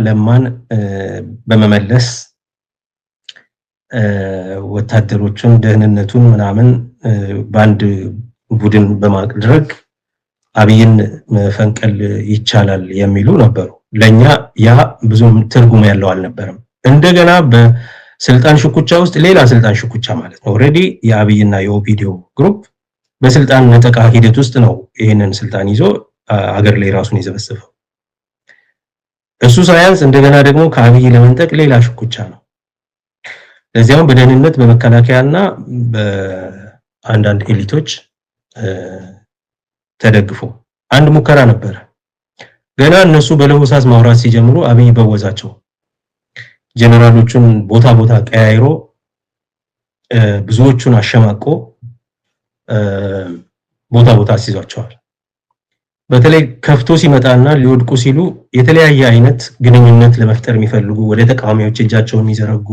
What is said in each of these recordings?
ለማን በመመለስ ወታደሮቹን፣ ደህንነቱን ምናምን በአንድ ቡድን በማድረግ አብይን መፈንቀል ይቻላል የሚሉ ነበሩ። ለኛ ያ ብዙም ትርጉም ያለው አልነበረም። እንደገና በስልጣን ሽኩቻ ውስጥ ሌላ ስልጣን ሽኩቻ ማለት ነው። Already የአብይና የኦፒዲኦ group በስልጣን ነጠቃ ሂደት ውስጥ ነው ይህንን ስልጣን ይዞ አገር ላይ ራሱን የዘበሰበው። እሱ ሳያንስ እንደገና ደግሞ ከአብይ ለመንጠቅ ሌላ ሽኩቻ ነው። ለዚያውም በደህንነት፣ በመከላከያና በአንዳንድ elite ኦች ተደግፎ አንድ ሙከራ ነበረ። ገና እነሱ በለሆሳስ ማውራት ሲጀምሩ አብይ በወዛቸው። ጀነራሎቹን ቦታ ቦታ ቀያይሮ፣ ብዙዎቹን አሸማቆ ቦታ ቦታ አስይዟቸዋል። በተለይ ከፍቶ ሲመጣና ሊወድቁ ሲሉ የተለያየ አይነት ግንኙነት ለመፍጠር የሚፈልጉ፣ ወደ ተቃዋሚዎች እጃቸውን የሚዘረጉ፣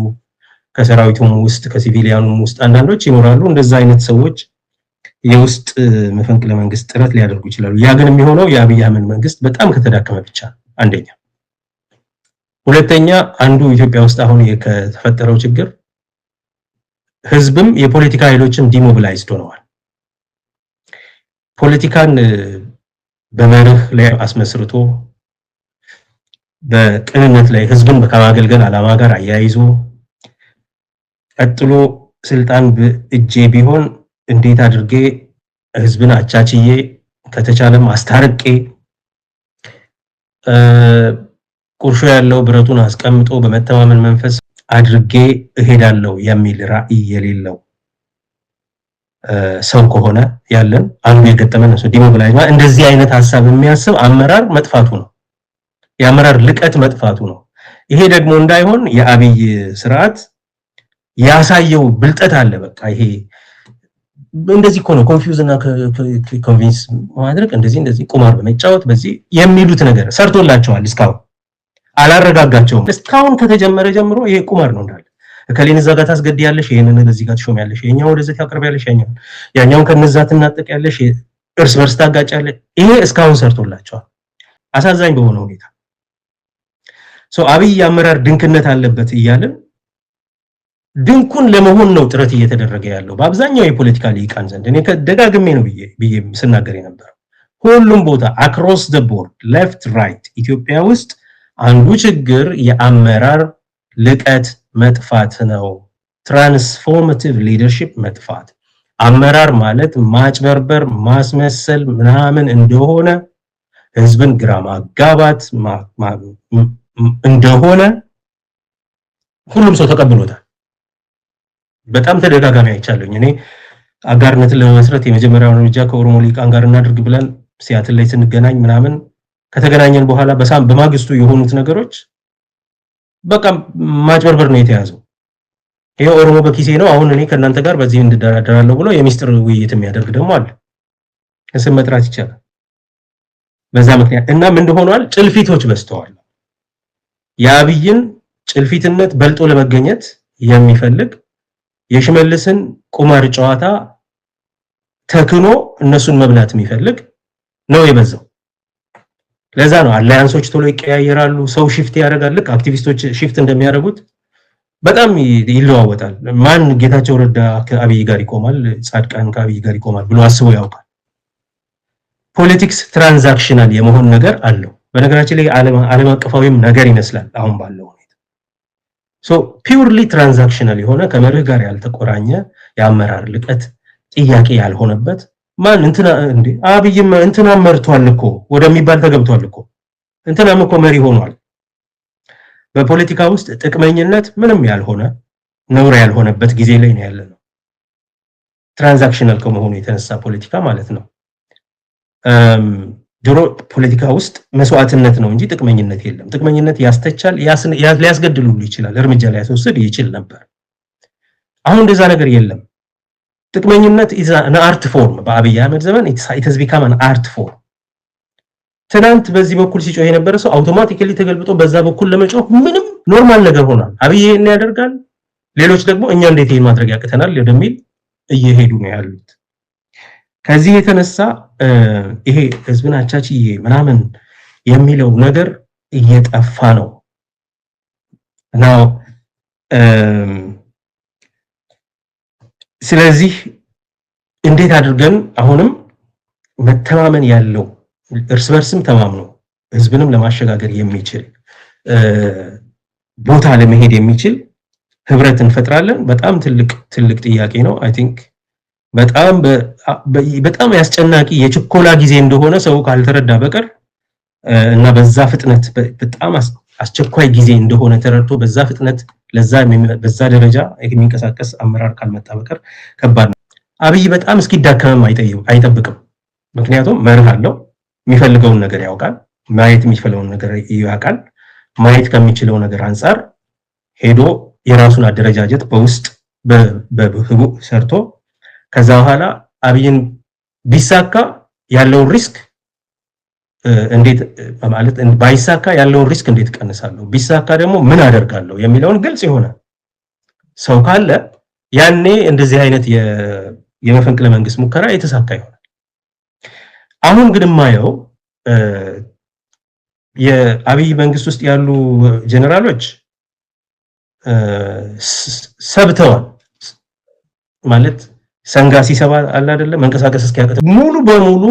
ከሰራዊቱም ውስጥ ከ civilian ኑም ውስጥ አንዳንዶች ይኖራሉ። እንደዛ አይነት ሰዎች የውስጥ መፈንቅለ መንግስት ጥረት ሊያደርጉ ይችላሉ። ያ ግን የሚሆነው የአብይ አህመድ መንግስት በጣም ከተዳከመ ብቻ፣ አንደኛ። ሁለተኛ፣ አንዱ ኢትዮጵያ ውስጥ አሁን ከተፈጠረው ችግር ህዝብም የፖለቲካ ኃይሎችም demobilized ሆነዋል። ፖለቲካን በመርህ ላይ አስመስርቶ፣ በቅንነት ላይ፣ ህዝብን ከማገልገል ዓላማ ጋር አያይዞ፣ ቀጥሎ ስልጣን በእጄ ቢሆን እንዴት አድርጌ ህዝብን አቻችዬ፣ ከተቻለም አስታርቄ፣ ቁርሾ ያለው ብረቱን አስቀምጦ በመተማመን መንፈስ አድርጌ እሄዳለሁ የሚል ራዕይ የሌለው ሰው ከሆነ ያለን አንዱ የገጠመን እሱ demobilize እንደዚህ አይነት ሀሳብ የሚያስብ አመራር መጥፋቱ ነው። የአመራር ልቀት መጥፋቱ ነው። ይሄ ደግሞ እንዳይሆን የአብይ ስርዓት ያሳየው ብልጠት አለ። በቃ ይሄ እንደዚህ እኮ ነው፣ confuse እና convince ማድረግ፣ እንደዚህ እንደዚህ ቁማር በመጫወት በዚህ የሚሉት ነገር ሰርቶላቸዋል። እስካሁን አላረጋጋቸውም። እስካሁን ከተጀመረ ጀምሮ ይሄ ቁማር ነው እንዳለ። እከሌን እዛ ጋር ታስገድያለሽ፣ ይሄንን በዚህ ጋር ትሾሚያለሽ፣ ይሄኛው ወደዚህ ታቀርቢያለሽ፣ ያኛውን ከነዛ ትናጠቂያለሽ፣ እርስ በርስ ታጋጫለሽ። ይሄ እስካሁን ሰርቶላቸዋል አሳዛኝ በሆነ ሁኔታ። So አብይ የአመራር ድንክነት አለበት እያልን ድንኩን ለመሆን ነው ጥረት እየተደረገ ያለው በአብዛኛው የፖለቲካ ልሂቃን ዘንድ። እኔ ደጋግሜ ነው ብዬ ብዬ ስናገር የነበረው፣ ሁሉም ቦታ across the board, left, right፣ ኢትዮጵያ ውስጥ አንዱ ችግር የአመራር ልቀት መጥፋት ነው። Transformative leadership መጥፋት፣ አመራር ማለት ማጭበርበር፣ ማስመሰል ምናምን እንደሆነ፣ ህዝብን ግራ ማጋባት እንደሆነ ሁሉም ሰው ተቀብሎታል። በጣም ተደጋጋሚ አይቻለሁኝ። እኔ አጋርነትን ለመመስረት የመጀመሪያውን እርምጃ ከኦሮሞ ሊቃን ጋር እናድርግ ብለን ሲያትል ላይ ስንገናኝ ምናምን፣ ከተገናኘን በኋላ በማግስቱ የሆኑት ነገሮች በቃ ማጭበርበር ነው የተያዘው። ይሄ ኦሮሞ በኪሴ ነው፣ አሁን እኔ ከእናንተ ጋር በዚህ እንደራደራለሁ ብሎ የሚስጥር ውይይት የሚያደርግ ደግሞ አለ። ስም መጥራት ይቻላል። በዛ ምክንያት እና ምን ሆኗል? ጭልፊቶች በዝተዋል። የአብይን ጭልፊትነት በልጦ ለመገኘት የሚፈልግ፣ የሽመልስን ቁማር ጨዋታ ተክኖ እነሱን መብላት የሚፈልግ ነው የበዛው። ለዛ ነው alliance ኦች ቶሎ ይቀያየራሉ። ሰው shift ያደርጋል። ልክ አክቲቪስቶች shift እንደሚያደርጉት በጣም ይለዋወጣል። ማን ጌታቸው ረዳ ከአብይ ጋር ይቆማል፣ ጻድቃን ከአብይ ጋር ይቆማል ብሎ አስቦ ያውቃል? Politics transactional የመሆን ነገር አለው። በነገራችን ላይ ዓለም አቀፋዊም ነገር ይመስላል አሁን ባለው ሁኔታ። So purely transactional የሆነ፣ ከመርህ ጋር ያልተቆራኘ፣ የአመራር ልቀት ጥያቄ ያልሆነበት፣ ማን እንትና እንዴ አብይም እንትና መርቷል እኮ ወደሚባል ተገብቷል እኮ፣ እንትናም እኮ መሪ ሆኗል። በፖለቲካ ውስጥ ጥቅመኝነት ምንም ያልሆነ፣ ነውር ያልሆነበት ጊዜ ላይ ነው ያለነው። Transactional ከመሆኑ የተነሳ ፖለቲካ ማለት ነው። ድሮ ፖለቲካ ውስጥ መስዋዕትነት ነው እንጂ ጥቅመኝነት የለም። ጥቅመኝነት ያስተቻል፣ ሊያስገድል ሁሉ ይችላል፣ እርምጃ ሊያስወስድ ይችል ነበር። አሁን እንደዛ ነገር የለም። ጥቅመኝነት is an art form። በአብይ አህመድ ዘመን it has become an art form። ትናንት በዚህ በኩል ሲጮህ የነበረ ሰው automatically ተገልብጦ በዛ በኩል ለመጮህ ምንም normal ነገር ሆኗል። አብይ ይሄን ያደርጋል፣ ሌሎች ደግሞ እኛ እንዴት ይሄን ማድረግ ያቅተናል ወደሚል እየሄዱ ነው ያሉት። ከዚህ የተነሳ ይሄ ህዝብን አቻችዬ ምናምን የሚለው ነገር እየጠፋ ነው። Now ስለዚህ እንዴት አድርገን አሁንም መተማመን ያለው፣ እርስ በርስም ተማምኖ ህዝብንም ለማሸጋገር የሚችል ቦታ ለመሄድ የሚችል ህብረት እንፈጥራለን? በጣም ትልቅ ትልቅ ጥያቄ ነው። I think በጣም በጣም ያስጨናቂ የችኮላ ጊዜ እንደሆነ ሰው ካልተረዳ በቀር እና በዛ ፍጥነት በጣም አስቸኳይ ጊዜ እንደሆነ ተረድቶ በዛ ፍጥነት ለዛ በዛ ደረጃ የሚንቀሳቀስ አመራር ካልመጣ በቀር ከባድ ነው። አብይ በጣም እስኪዳከምም አይጠብቅም። ምክንያቱም መርህ አለው፣ የሚፈልገውን ነገር ያውቃል፣ ማየት የሚፈልገውን ነገር ያውቃል። ማየት ከሚችለው ነገር አንጻር ሄዶ የራሱን አደረጃጀት በውስጥ በህቡዕ ሰርቶ ከዛ በኋላ አብይን ቢሳካ ያለውን risk እንዴት፣ ማለት ባይሳካ ያለውን risk እንዴት ቀንሳለሁ፣ ቢሳካ ደግሞ ምን አደርጋለሁ የሚለውን ግልጽ የሆነ ሰው ካለ ያኔ እንደዚህ አይነት የመፈንቅለ መንግስት ሙከራ የተሳካ ይሆናል። አሁን ግን የማየው የአብይ መንግስት ውስጥ ያሉ ጀነራሎች ሰብተዋል። ማለት ሰንጋ ሲሰባ አለ አይደለ፣ መንቀሳቀስ እስኪያቅተው ሙሉ በሙሉ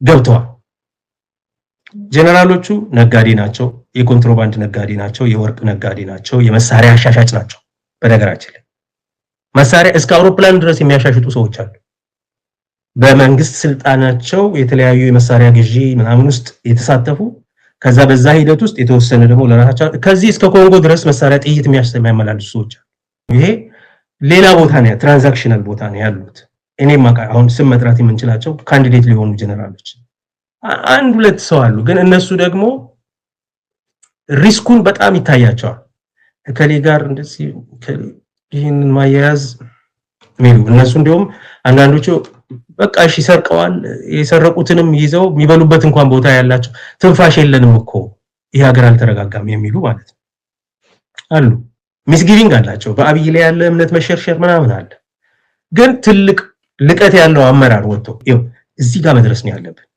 ገብተዋል። ጀነራሎቹ ነጋዴ ናቸው፣ የኮንትሮባንድ ነጋዴ ናቸው፣ የወርቅ ነጋዴ ናቸው፣ የመሳሪያ አሻሻጭ ናቸው። በነገራችን ላይ መሳሪያ እስከ አውሮፕላን ድረስ የሚያሻሽጡ ሰዎች አሉ። በመንግስት ስልጣናቸው የተለያዩ የመሳሪያ ግዢ ምናምን ውስጥ የተሳተፉ፣ ከዛ በዛ ሂደት ውስጥ የተወሰነ ደግሞ ለራሳቸው ከዚህ እስከ ኮንጎ ድረስ መሳሪያ፣ ጥይት የሚያመላልሱ ሰዎች አሉ። ይሄ ሌላ ቦታ ነው፣ transactional ቦታ ነው ያሉት። እኔም አሁን ስም መጥራት የምንችላቸው candidate ሊሆኑ ጀነራሎች አንድ ሁለት ሰው አሉ። ግን እነሱ ደግሞ risk ኡን በጣም ይታያቸዋል። እከሌ ጋር እንደዚህ ይህንን ማያያዝ የሚሉ እነሱ እንዲሁም አንዳንዶቹ በቃ እሺ ሰርቀዋል፣ የሰረቁትንም ይዘው የሚበሉበት እንኳን ቦታ ያላቸው፣ ትንፋሽ የለንም እኮ፣ ይህ ሀገር አልተረጋጋም የሚሉ ማለት ነው አሉ። Misgiving አላቸው። በአብይ ላይ ያለ እምነት መሸርሸር ምናምን አለ። ግን ትልቅ ልቀት ያለው አመራር ወጥቶ ይኸው እዚህ ጋር መድረስ ነው ያለብን።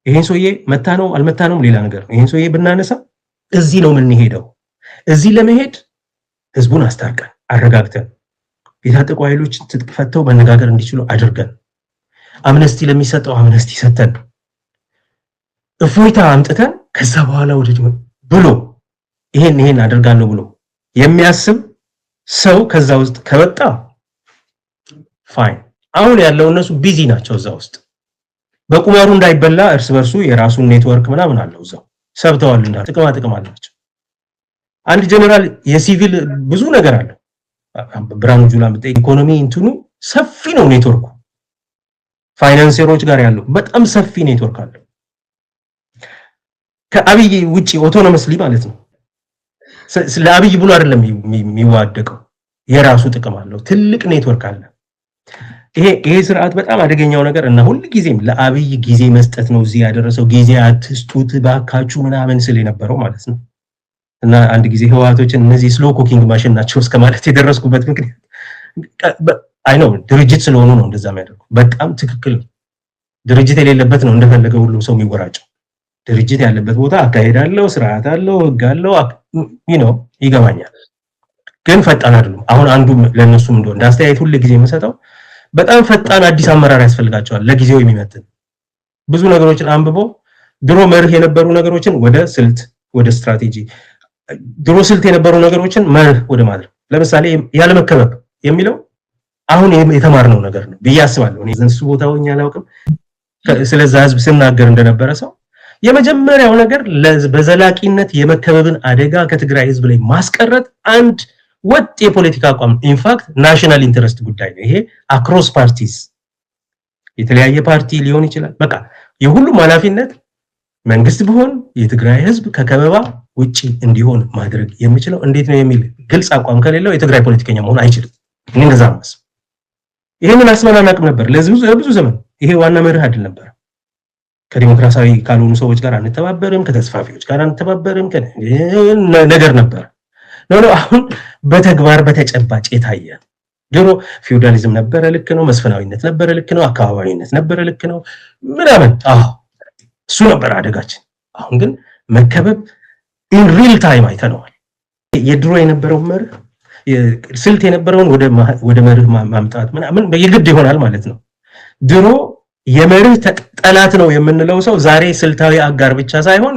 ይሄን ሰውዬ መታ ነው አልመታ ነው ሌላ ነገር ነው። ይሄን ሰውዬ ብናነሳ እዚህ ነው የምንሄደው። እዚህ ለመሄድ ህዝቡን አስታርቀን፣ አረጋግተን፣ የታጠቁ ኃይሎች ትጥቅ ፈተው መነጋገር እንዲችሉ አድርገን፣ አምነስቲ ለሚሰጠው አምነስቲ ሰተን፣ እፎይታ አምጥተን ከዛ በኋላ ወደ ብሎ ይሄን ይሄን አደርጋለሁ ብሎ የሚያስብ ሰው ከዛ ውስጥ ከወጣ fine። አሁን ያለው እነሱ busy ናቸው እዛ ውስጥ በቁማሩ እንዳይበላ እርስ በርሱ የራሱን ኔትወርክ ምናምን አለው፣ እዛው ሰብተዋል፣ እንዳለ ጥቅማ ጥቅም አላቸው። አንድ ጀነራል የሲቪል ብዙ ነገር አለው። ብርሃኑ ጁላ ብጠይቅ ኢኮኖሚ እንትኑ ሰፊ ነው ኔትወርኩ። Financier ኦች ጋር ያለው በጣም ሰፊ ኔትወርክ አለው። ከአብይ ውጪ autonomously ማለት ነው። ለአብይ ብሎ አይደለም የሚዋደቀው፣ የራሱ ጥቅም አለው። ትልቅ ኔትወርክ አለ። ይሄ ስርዓት በጣም አደገኛው ነገር እና ሁል ጊዜም ለአብይ ጊዜ መስጠት ነው እዚህ ያደረሰው። ጊዜ አትስጡት ባካችሁ ምናምን ስል የነበረው ማለት ነው። እና አንድ ጊዜ ህወሓቶችን እነዚህ slow cooking machine ናቸው እስከ ማለት የደረስኩበት ምክንያት I know ድርጅት ስለሆኑ ነው እንደዛ የሚያደርጉ። በጣም ትክክል ነው። ድርጅት የሌለበት ነው እንደፈለገ ሁሉም ሰው የሚወራጨው። ድርጅት ያለበት ቦታ አካሄድ አለው፣ ስርዓት አለው፣ ህግ አለው፣ ይገባኛል። ግን ፈጣን አይደሉም። አሁን አንዱ ለእነሱም እንደሆነ እንደ አስተያየት ሁል ጊዜ የምሰጠው በጣም ፈጣን አዲስ አመራር ያስፈልጋቸዋል። ለጊዜው የሚመጥን፣ ብዙ ነገሮችን አንብቦ፣ ድሮ መርህ የነበሩ ነገሮችን ወደ ስልት፣ ወደ ስትራቴጂ፣ ድሮ ስልት የነበሩ ነገሮችን መርህ ወደ ማድረግ። ለምሳሌ ያለመከበብ የሚለው አሁን የተማርነው ነገር ነው ብዬ አስባለሁ። እኔ እሱ ቦታ ሆኜ አላውቅም። ስለዛ ህዝብ ስናገር እንደነበረ ሰው የመጀመሪያው ነገር በዘላቂነት የመከበብን አደጋ ከትግራይ ህዝብ ላይ ማስቀረት አንድ ወጥ የፖለቲካ አቋም፣ in fact national interest ጉዳይ ነው። ይሄ across parties፣ የተለያየ ፓርቲ ሊሆን ይችላል። በቃ የሁሉም ኃላፊነት መንግስት ቢሆን የትግራይ ህዝብ ከከበባ ውጪ እንዲሆን ማድረግ የሚችለው እንዴት ነው የሚል ግልጽ አቋም ከሌለው የትግራይ ፖለቲከኛ መሆን አይችልም። እኔ እንደዛ ነው። ይሄንን አስበን አናውቅም ነበር ለብዙ ዘመን። ይሄ ዋና መርህ አይደል ነበር። ከዲሞክራሲያዊ ካልሆኑ ሰዎች ጋር አንተባበርም፣ ከተስፋፊዎች ጋር አንተባበርም ነገር ነበር። No, no፣ አሁን በተግባር በተጨባጭ የታየ። ድሮ ፊውዳሊዝም ነበረ፣ ልክ ነው። መስፍናዊነት ነበረ፣ ልክ ነው። አካባቢዊነት ነበረ፣ ልክ ነው። ምናምን አዎ፣ እሱ ነበር አደጋችን። አሁን ግን መከበብ in real time አይተነዋል። የድሮ የነበረው መርህ ስልት የነበረውን ወደ መርህ ማምጣት ምናምን የግድ ይሆናል ማለት ነው። ድሮ የመርህ ጠላት ነው የምንለው ሰው ዛሬ ስልታዊ አጋር ብቻ ሳይሆን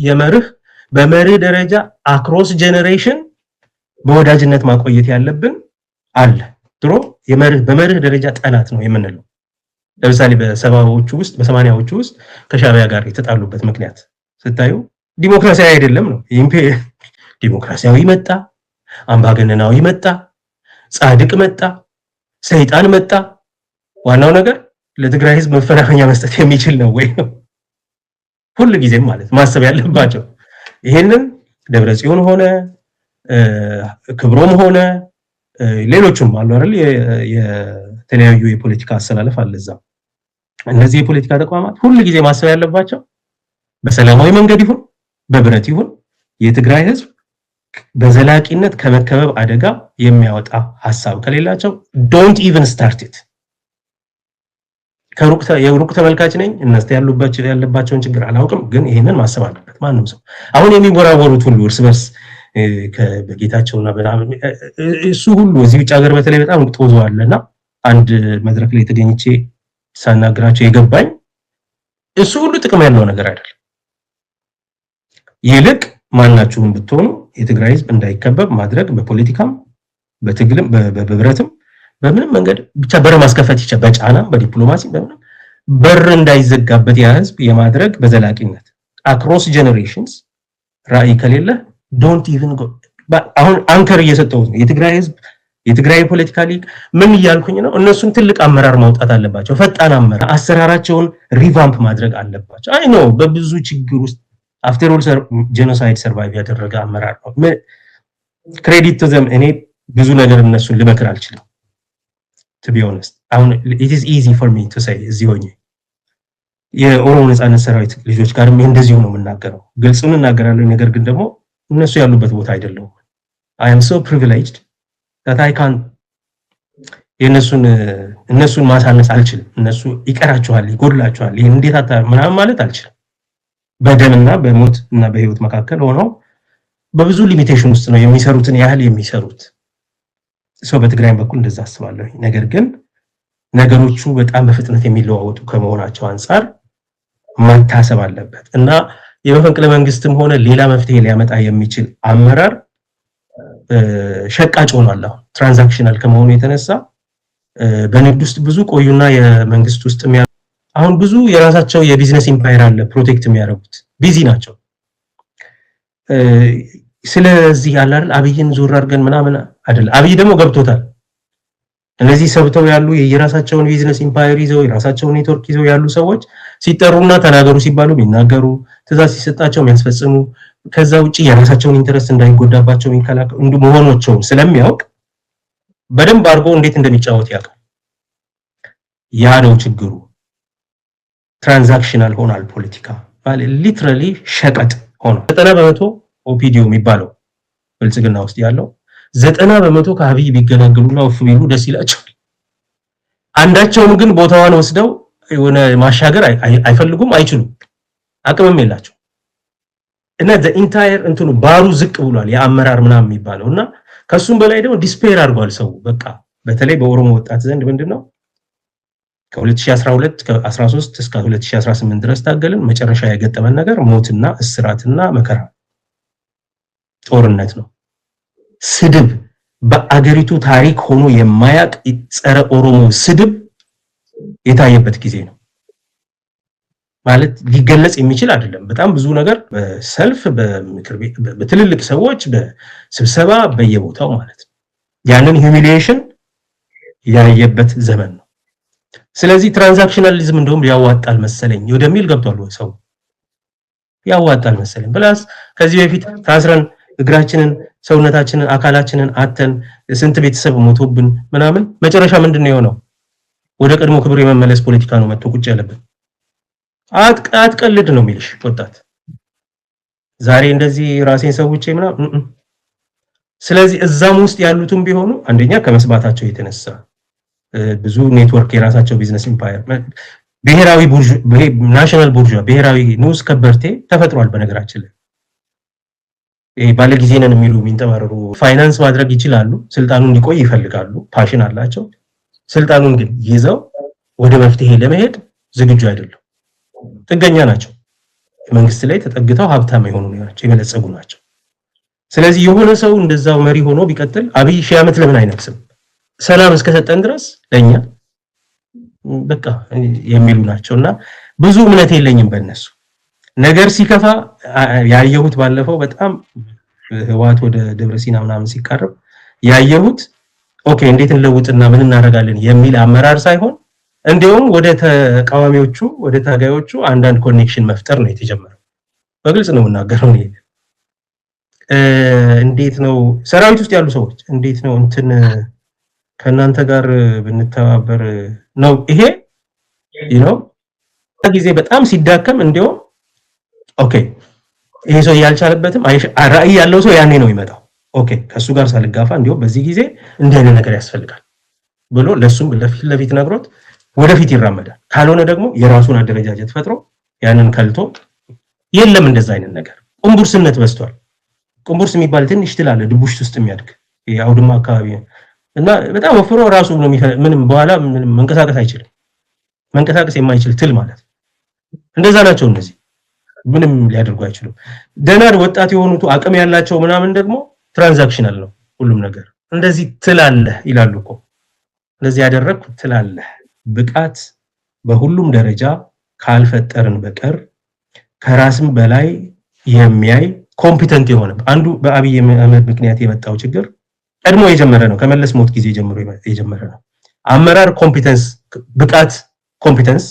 የመርህ በመርህ ደረጃ across generation በወዳጅነት ማቆየት ያለብን አለ። ድሮ የመርህ በመርህ ደረጃ ጠላት ነው የምንለው፣ ለምሳሌ በ70ዎቹ ውስጥ፣ በ80ዎቹ ውስጥ ከሻዕቢያ ጋር የተጣሉበት ምክንያት ስታዩ ዲሞክራሲያዊ አይደለም ነው። ዲሞክራሲያዊ መጣ፣ አምባገነናዊ መጣ፣ ጻድቅ መጣ፣ ሰይጣን መጣ፣ ዋናው ነገር ለትግራይ ህዝብ መፈናፈኛ መስጠት የሚችል ነው ወይ ነው ሁሉ ጊዜም ማለት ማሰብ ያለባቸው። ይሄንን ደብረ ጽዮን ሆነ ክብሮም ሆነ ሌሎቹም አሉ አይደል? የተለያዩ የፖለቲካ አሰላለፍ አለ እዛ። እነዚህ የፖለቲካ ተቋማት ሁሉ ጊዜ ማሰብ ያለባቸው በሰላማዊ መንገድ ይሁን በብረት ይሁን የትግራይ ህዝብ በዘላቂነት ከመከበብ አደጋ የሚያወጣ ሐሳብ ከሌላቸው don't even start it። ከሩቅ የሩቅ ተመልካች ነኝ፣ እነሱ ያለባቸውን ችግር አላውቅም፣ ግን ይሄንን ማሰብ አለበት ማንም ሰው። አሁን የሚወራወሩት ሁሉ እርስ በርስ በጌታቸውና በናምን እሱ ሁሉ እዚህ ውጭ ሀገር በተለይ በጣም ጦዞ አለና አንድ መድረክ ላይ ተገኝቼ ሳናግራቸው የገባኝ እሱ ሁሉ ጥቅም ያለው ነገር አይደለም። ይልቅ ማናችሁም ብትሆኑ የትግራይ ህዝብ እንዳይከበብ ማድረግ በፖለቲካም፣ በትግልም፣ በብረትም፣ በምንም መንገድ ብቻ በር ማስከፈት ይቻላል። በጫናም፣ በዲፕሎማሲ፣ በምንም በር እንዳይዘጋበት ያ ህዝብ የማድረግ በዘላቂነት across generations ራዕይ ከሌለ don't even go። አሁን anchor እየሰጠሁት ነው። የትግራይ ህዝብ፣ የትግራይ የፖለቲካ ሊግ ምን እያልኩኝ ነው? እነሱም ትልቅ አመራር ማውጣት አለባቸው። ፈጣን አመራር፣ አሰራራቸውን revamp ማድረግ አለባቸው። I know በብዙ ችግር ውስጥ after all genocide survive ያደረገ አመራር ነው። Credit to them። እኔ ብዙ ነገር እነሱን ልመክር አልችልም። To be honest፣ አሁን it is easy for me to say እዚህ ሆኜ። የኦሮሞ ነፃነት ሰራዊት ልጆች ጋርም እንደዚሁ ነው የምናገረው። ግልጹን እናገራለሁ። ነገር ግን ደግሞ እነሱ ያሉበት ቦታ አይደለሁም። I am so privileged that I can እነሱን ማሳነስ አልችልም። እነሱ ይቀራችኋል፣ ይጎድላችኋል፣ ይሄን እንዴት አታ ምናምን ማለት አልችልም። በደምና በሞት እና በህይወት መካከል ሆነው በብዙ limitation ውስጥ ነው የሚሰሩትን ያህል የሚሰሩት። ሰው በትግራይም በኩል እንደዛ አስባለሁ። ነገር ግን ነገሮቹ በጣም በፍጥነት የሚለዋወጡ ከመሆናቸው አንጻር መታሰብ አለበት እና የመፈንቅለ መንግስትም ሆነ ሌላ መፍትሄ ሊያመጣ የሚችል አመራር ሸቃጭ ሆኗል። አሁን transactional ከመሆኑ የተነሳ በንግድ ውስጥ ብዙ ቆዩና የመንግስት ውስጥ አሁን ብዙ የራሳቸው የ business empire አለ protect የሚያደርጉት፣ busy ናቸው። ስለዚህ ያለ አይደል አብይን ዞር አድርገን ምናምን አይደል። አብይ ደግሞ ገብቶታል። እነዚህ ሰብተው ያሉ የየራሳቸውን business empire ይዘው፣ የራሳቸውን ኔትወርክ ይዘው ያሉ ሰዎች ሲጠሩና ተናገሩ ሲባሉ የሚናገሩ፣ ትእዛዝ ሲሰጣቸው የሚያስፈጽሙ፣ ከዛ ውጪ የራሳቸውን interest እንዳይጎዳባቸው የሚከላከሉ መሆናቸውን ስለሚያውቅ በደንብ አድርጎ እንዴት እንደሚጫወት ያውቃል። ያ ነው ችግሩ። Transactional ሆኗል ፖለቲካ፣ literally ሸቀጥ ሆኗል። 90% ኦፒዲኦ የሚባለው ብልጽግና ውስጥ ያለው 90% ከአብይ ቢገላገሉና ውፍ ቢሉ ደስ ይላቸዋል። አንዳቸውም ግን ቦታዋን ወስደው የሆነ ማሻገር አይፈልጉም፣ አይችሉም፣ አቅምም የላቸው እና entire እንትኑ ባሩ ዝቅ ብሏል፣ የአመራር ምናምን የሚባለው። እና ከሱም በላይ ደግሞ despair አድርጓል ሰው። በቃ በተለይ በኦሮሞ ወጣት ዘንድ ምንድነው፣ ከ2012 ከ13 እስከ 2018 ድረስ ታገልን። መጨረሻ የገጠመን ነገር ሞትና እስራትና መከራ፣ ጦርነት ነው። ስድብ፣ በአገሪቱ ታሪክ ሆኖ የማያቅ ጸረ ኦሮሞ ስድብ የታየበት ጊዜ ነው። ማለት ሊገለጽ የሚችል አይደለም። በጣም ብዙ ነገር በሰልፍ፣ በምክር ቤት፣ በትልልቅ ሰዎች፣ በስብሰባ፣ በየቦታው ማለት ነው። ያንን humiliation ያየበት ዘመን ነው። ስለዚህ transactionalism እንደውም ያዋጣል መሰለኝ ወደሚል ገብቷል ሰው፣ ያዋጣል መሰለኝ። Plus ከዚህ በፊት ታስረን፣ እግራችንን፣ ሰውነታችንን፣ አካላችንን አተን፣ ስንት ቤተሰብ ሞቶብን ምናምን መጨረሻ ምንድን ነው የሆነው? ወደ ቀድሞ ክብር የመመለስ ፖለቲካ ነው መጥቶ ቁጭ ያለብን። አትቀልድ ነው የሚልሽ ወጣት። ዛሬ እንደዚህ ራሴን ሰውቼ ምናምን። ስለዚህ እዛም ውስጥ ያሉትም ቢሆኑ አንደኛ ከመስባታቸው የተነሳ ብዙ ኔትወርክ፣ የራሳቸው business empire፣ ብሔራዊ national bourgeois፣ ብሔራዊ ንዑስ ከበርቴ ተፈጥሯል። በነገራችን ላይ ይሄ ባለጊዜ ነን የሚሉ የሚንጠባረሩ ፋይናንስ ማድረግ ይችላሉ፣ ስልጣኑን እንዲቆይ ይፈልጋሉ፣ passion አላቸው። ስልጣኑን ግን ይዘው ወደ መፍትሄ ለመሄድ ዝግጁ አይደሉም። ጥገኛ ናቸው። መንግስት ላይ ተጠግተው ሀብታም የሆኑ ናቸው፣ የበለጸጉ ናቸው። ስለዚህ የሆነ ሰው እንደዛው መሪ ሆኖ ቢቀጥል አብይ 1000 ዓመት ለምን አይነግስም? ሰላም እስከሰጠን ድረስ ለኛ በቃ የሚሉ ናቸውና ብዙ እምነት የለኝም በእነሱ። ነገር ሲከፋ ያየሁት ባለፈው በጣም ህወሓት ወደ ደብረ ሲና ምናምን ሲቃረብ ያየሁት okay እንዴት እንለውጥና ምን እናደርጋለን የሚል አመራር ሳይሆን እንዲያውም ወደ ተቃዋሚዎቹ ወደ ታጋዮቹ አንዳንድ connection መፍጠር ነው የተጀመረው። በግልጽ ነው የምናገረው። እንዴት ነው ሰራዊት ውስጥ ያሉ ሰዎች እንዴት ነው እንትን ከእናንተ ጋር ብንተባበር ነው ይሄ you know ጊዜ በጣም ሲዳከም እንዲያውም okay ይሄ ሰው ያልቻለበትም ራዕይ ያለው ሰው ያኔ ነው የሚመጣው። Okay ከሱ ጋር ሳልጋፋ እንዲያውም በዚህ ጊዜ እንዲህ አይነት ነገር ያስፈልጋል ብሎ ለሱም ለፊት ለፊት ነግሮት ወደፊት ይራመዳል። ካልሆነ ደግሞ የራሱን አደረጃጀት ፈጥሮ ያንን ከልቶ የለም እንደዛ አይነት ነገር። ቁንቡርስነት በዝቷል። ቁንቡርስ የሚባል ትንሽ ትል አለ ድቡሽት ውስጥ የሚያድግ የአውድማ አካባቢ እና በጣም ወፍሮ ራሱ ነው፣ ምንም በኋላ ምንም መንቀሳቀስ አይችልም። መንቀሳቀስ የማይችል ትል ማለት እንደዛ ናቸው እነዚህ። ምንም ሊያደርጉ አይችሉም። ደህና ወጣት የሆኑት አቅም ያላቸው ምናምን ደግሞ transactional ነው ሁሉም ነገር። እንደዚህ ትላለህ ይላሉ እኮ፣ እንደዚህ ያደረግኩ ትላለህ። ብቃት በሁሉም ደረጃ ካልፈጠርን በቀር ከራስም በላይ የሚያይ competent የሆነ፣ አንዱ በአብይ አህመድ ምክንያት የመጣው ችግር ቀድሞ የጀመረ ነው። ከመለስ ሞት ጊዜ ጀምሮ የጀመረ ነው። አመራር competence፣ ብቃት competence፣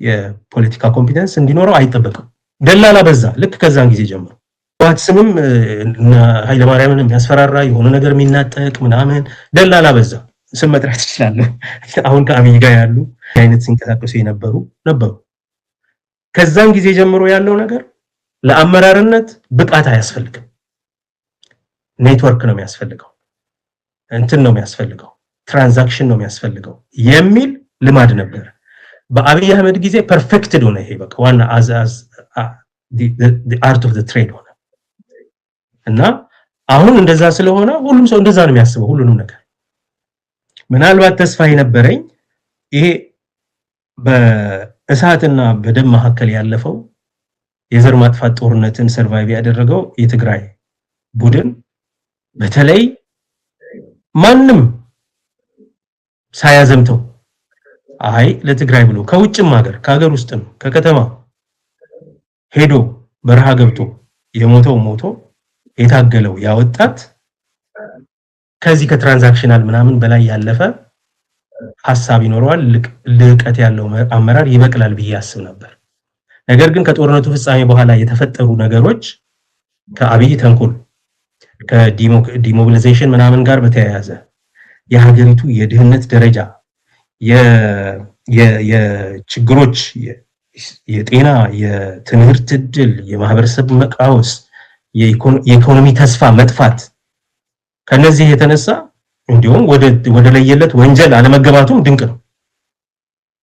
የፖለቲካ competence እንዲኖረው አይጠበቅም። ደላላ በዛ። ልክ ከዛን ጊዜ ጀምሮ ህወሓት ስምም ኃይለማርያምን የሚያስፈራራ የሆነ ነገር የሚናጠቅ ምናምን ደላላ በዛ። ስም መጥራት እችላለሁ። አሁን ከአብይ ጋር ያሉ አይነት ሲንቀሳቀሱ የነበሩ ነበሩ። ከዛን ጊዜ ጀምሮ ያለው ነገር ለአመራርነት ብቃት አያስፈልግም። ኔትወርክ ነው የሚያስፈልገው፣ እንትን ነው የሚያስፈልገው፣ transaction ነው የሚያስፈልገው የሚል ልማድ ነበር። በአብይ አህመድ ጊዜ perfected ሆነ። ይሄ በቃ ዋና as art of trade ሆነ እና አሁን እንደዛ ስለሆነ ሁሉም ሰው እንደዛ ነው የሚያስበው ሁሉንም ነገር። ምናልባት ተስፋ የነበረኝ ይሄ በእሳትና በደም መካከል ያለፈው የዘር ማጥፋት ጦርነትን survive ያደረገው የትግራይ ቡድን በተለይ ማንም ሳያዘምተው አይ ለትግራይ ብሎ ከውጭም ሀገር ከሀገር ውስጥም ከከተማ ሄዶ በረሃ ገብቶ የሞተው ሞቶ የታገለው ያ ወጣት ከዚህ ከ transactional ምናምን በላይ ያለፈ ሀሳብ ይኖረዋል፣ ልቀት ያለው አመራር ይበቅላል ብዬ አስብ ነበር። ነገር ግን ከጦርነቱ ፍጻሜ በኋላ የተፈጠሩ ነገሮች ከአብይ ተንኮል ከ demobilization ምናምን ጋር በተያያዘ የሀገሪቱ የድህነት ደረጃ፣ የችግሮች፣ የጤና፣ የትምህርት እድል፣ የማህበረሰብ መቃወስ፣ የኢኮኖሚ ተስፋ መጥፋት፣ ከነዚህ የተነሳ እንዲሁም ወደ ለየለት ወንጀል አለመገባቱም ድንቅ ነው።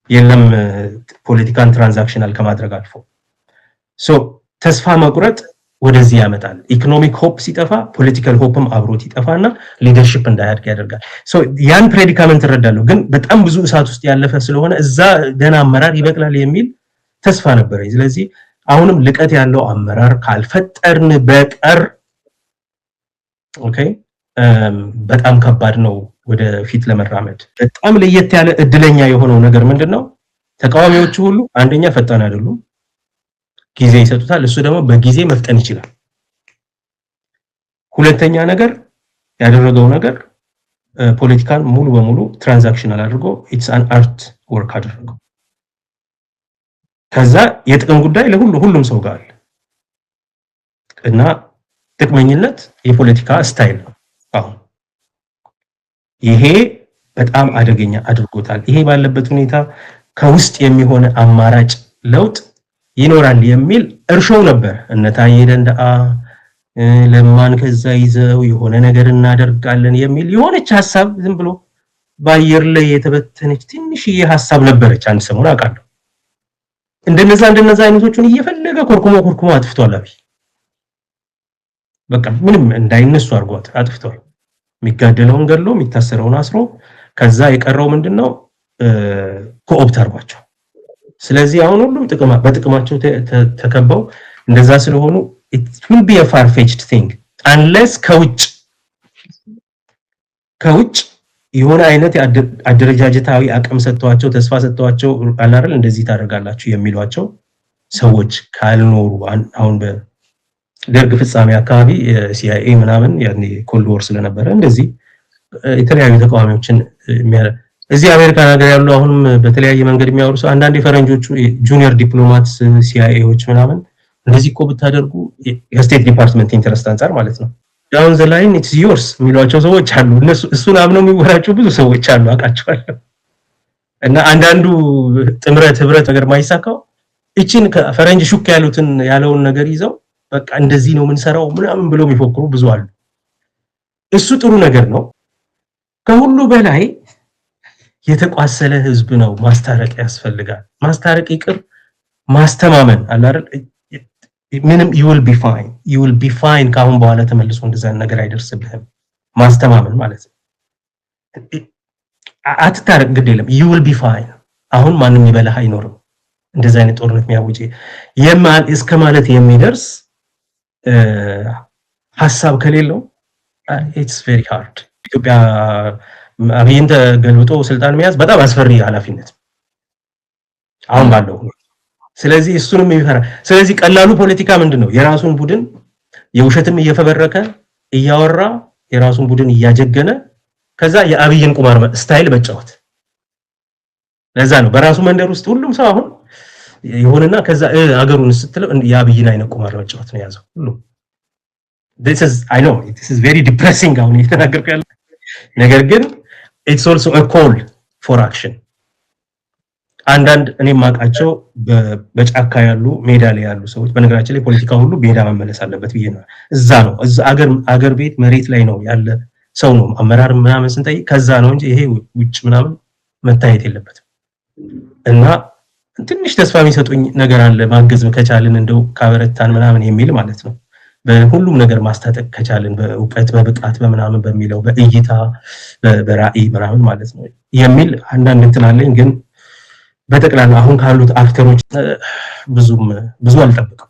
የለም ፖለቲካን transactional ከማድረግ አልፎ so ተስፋ መቁረጥ ወደዚህ ያመጣል። Economic hope ሲጠፋ political hope ም አብሮት ይጠፋና leadership እንዳያድግ ያደርጋል። So ያን predicament እረዳለሁ፣ ግን በጣም ብዙ እሳት ውስጥ ያለፈ ስለሆነ እዛ ደህና አመራር ይበቅላል የሚል ተስፋ ነበረኝ። ስለዚህ አሁንም ልቀት ያለው አመራር ካልፈጠርን በቀር okay በጣም ከባድ ነው ወደፊት ለመራመድ። በጣም ለየት ያለ እድለኛ የሆነው ነገር ምንድን ነው? ተቃዋሚዎቹ ሁሉ አንደኛ ፈጣን አይደሉም፣ ጊዜ ይሰጡታል። እሱ ደግሞ በጊዜ መፍጠን ይችላል። ሁለተኛ ነገር ያደረገው ነገር ፖለቲካን ሙሉ በሙሉ transactional አድርጎ it's an art work አደረገው። ከዛ የጥቅም ጉዳይ ለሁሉ ሁሉም ሰው ጋር አለ እና ጥቅመኝነት የፖለቲካ style ነው። አሁን ይሄ በጣም አደገኛ አድርጎታል። ይሄ ባለበት ሁኔታ ከውስጥ የሚሆን አማራጭ ለውጥ ይኖራል የሚል እርሾው ነበር። እነ ታዬ ደንደአ ለማን ከዛ ይዘው የሆነ ነገር እናደርጋለን የሚል የሆነች ሀሳብ ዝም ብሎ በአየር ላይ የተበተነች ትንሽዬ ሀሳብ ነበረች አንድ ሰሞን አውቃለሁ። እንደነዛ አይነቶቹን እየፈለገ ኮርኩሞ ኮርኩሞ አጥፍቷል አብይ። በቃ ምንም እንዳይነሱ አድርጓት አጥፍተዋል። የሚጋደለውን ገድሎ፣ የሚታሰረውን አስሮ፣ ከዛ የቀረው ምንድነው? Co-opt አድርጓቸው። ስለዚህ አሁን ሁሉም በጥቅማቸው ተከበው እንደዛ ስለሆኑ it will be a far fetched thing unless ከውጭ የሆነ አይነት አደረጃጀታዊ አቅም ሰጥተዋቸው፣ ተስፋ ሰጥተዋቸው አላረል እንደዚህ ታደርጋላችሁ የሚሏቸው ሰዎች ካልኖሩ። አሁን በደርግ ፍጻሜ አካባቢ CIA ምናምን ያኔ Cold War ስለነበረ እንደዚህ የተለያዩ ተቃዋሚዎችን፣ እዚህ አሜሪካን ሀገር ያሉ አሁንም በተለያየ መንገድ የሚያወሩ ሰው፣ አንዳንድ የፈረንጆቹ junior diplomat CIA ዎች ምናምን እንደዚህ እኮ ብታደርጉ ከ State Department interest አንጻር ማለት ነው down the line it's yours የሚሏቸው ሰዎች አሉ። እነሱ እሱን አምነው የሚወራጩ ብዙ ሰዎች አሉ፣ አውቃቸዋለሁ። እና አንዳንዱ ጥምረት ህብረት ነገር ማይሳካው እቺን ከፈረንጅ ሹክ ያሉትን ያለውን ነገር ይዘው በቃ እንደዚህ ነው የምንሰራው ምናምን ብለው የሚፎክሩ ብዙ አሉ። እሱ ጥሩ ነገር ነው። ከሁሉ በላይ የተቋሰለ ህዝብ ነው፣ ማስታረቅ ያስፈልጋል። ማስታረቅ ይቅር ማስተማመን አለ አይደል? ምንም you will be fine, you will be fine፣ ከአሁን በኋላ ተመልሶ እንደዛ ነገር አይደርስብህም። ማስተማመን ማለት ነው። አትታረቅ፣ ግድ የለም፣ you will be fine። አሁን ማንም ይበላህ አይኖርም። እንደዛ አይነት ጦርነት የሚያውጅ እስከ ማለት የሚደርስ ሀሳብ ከሌለው it's very hard። ኢትዮጵያ አብይን ተገልብጦ ስልጣን መያዝ በጣም አስፈሪ ኃላፊነት አሁን ባለው። ስለዚህ እሱንም የሚፈራ፣ ስለዚህ ቀላሉ ፖለቲካ ምንድን ነው? የራሱን ቡድን የውሸትም እየፈበረከ እያወራ፣ የራሱን ቡድን እያጀገነ፣ ከዛ የአብይን ቁማር style መጫወት። ለዛ ነው በራሱ መንደር ውስጥ ሁሉም ሰው አሁን ይሁንና ከዛ አገሩን ስትለው የአብይን አይነት ቁማር መጫወት ነው የያዘው ሁሉም። This is, I know this is very depressing አሁን እየተናገርኩ ያለ ነገር፣ ግን it's also a call for action። አንዳንድ እኔ የማውቃቸው በጫካ ያሉ፣ ሜዳ ላይ ያሉ ሰዎች፣ በነገራችን ላይ ፖለቲካ ሁሉ ሜዳ መመለስ አለበት ብዬ ነው። እዛ ነው፣ እዛ አገር ቤት መሬት ላይ ነው ያለ ሰው ነው አመራር ምናምን ስንጠይቅ ከዛ ነው እንጂ ይሄ ውጭ ምናምን መታየት የለበትም። እና ትንሽ ተስፋ የሚሰጡኝ ነገር አለ፣ ማገዝ ከቻልን፣ እንደው ካበረታን ምናምን የሚል ማለት ነው። በሁሉም ነገር ማስታጠቅ ከቻልን፣ በእውቀት፣ በብቃት፣ በምናምን በሚለው፣ በእይታ፣ በራዕይ ምናምን ማለት ነው የሚል አንዳንድ እንትን አለኝ። ግን በጠቅላላ አሁን ካሉት actor ኦች ብዙም ብዙ አልጠብቅም።